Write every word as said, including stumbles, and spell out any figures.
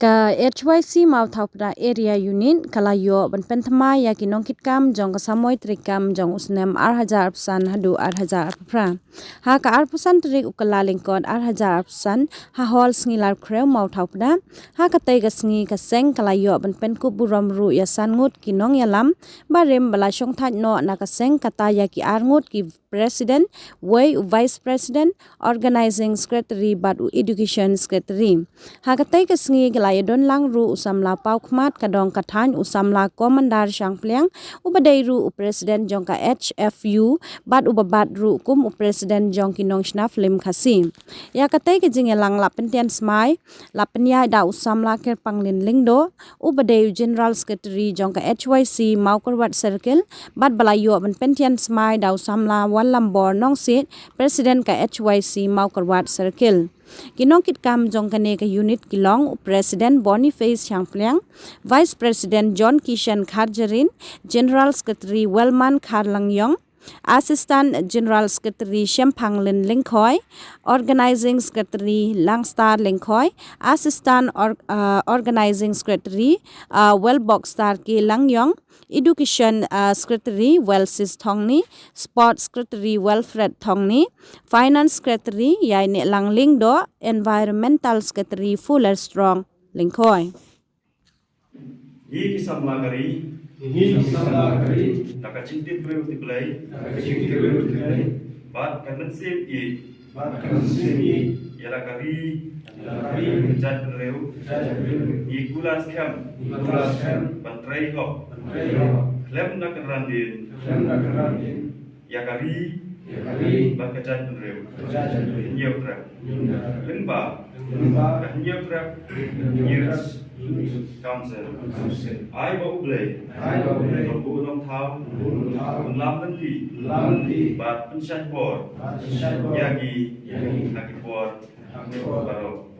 Ka H Y C Mawthawpda Area Unit ka la ïoh ban pynthymmai ïa ki nongkitkam jong ka samoi treikam jong u snem ar hajar arphew san haduh ar hajar arphew phra. Ha ka arphew san tarik u Kyllalyngkot ar hajar arphew san, ha Hall Sngi Larkhrew Mawthawpda, ha katei ka sngi ka seng ka la ïoh ban pynkup burom ruh ïa san ngut ki nongïalam barim ba la shongthait noh na ka seng, kata ïa ki ar ngut ki President, wei u Vice President, Organizing Secretary bad u Education Secretary. Ha katei ka sngi ka la ïadon lang ruh u samla paw khmat ka dong ka thaiñ, u samla Commander Shangpliang, uba dei ruh u President jong ka H F U bad uba bat ruh kum u President jong ki nongshna film Khasi. Ïa katei ka jingïalang la pyntian smai, la pynïaid da u samla Kyrpanglin Lyngdoh, uba dei u General Secretary jong ka H Y C Mawkyrwat Circle, bad ba la ïoh ban pyntian smai da u samla Wanlambor Nongsiej, President ka H Y C Mawkyrwat Circle. Ki nongkitkam jong kane ka unit ki long u President Boniface Shangpliang, Vice President John Kishan Kharjarin, General Secretary Wellman Kharlangiong, Assistant General Secretary Shemphanglin Lyngkhoi, Organizing Secretary Langstar Lyngkhoi, Assistant Or-, uh, Organizing Secretary, uh, Welbokstar K Langiong, Education, uh, Secretary Welsis Thongni, Sports Secretary Welfred Thongni, Finance Secretary Ïainehlang Lyngdoh, Environmental Secretary Fuller Strong Lyngkhoi. Ngi ki samla ka ri. Ngi ki samla ka ri. Da ka jingtip briew tip Blei. Da ka jingtip briew tip Blei. Bad ka mynsiem ïeit. Bad ka mynsiem ïeit. Ïa la ka ri. Ïa la ka ri. Ka jaitbynriew. Ka jaitbynriew. Ngi kular skhem. Ngi kular skhem. Ban trei hok. Ban trei hok. Khlem da kynran dien. Khlem da kynran dien. Ïa ka ri. Ïa ka ri. Bad ka jaitbynriew. Ka jaitbynriew. Hynñiew trep. Hynñiew trep. Lyngba. Lyngba. Ka hynñiew trep. Ka hynñiew trep. Youth Council. Council. Ai ba U Blei. Ai ba U Blei. Bad U Nongthaw. U Nongthaw. Un lam lynti. Un lam lynti. Bad pynshait bor. Bad pynshait bor. Ïa ngi. Ïa ngi. Ha ki por. Ha ki por. Baroh.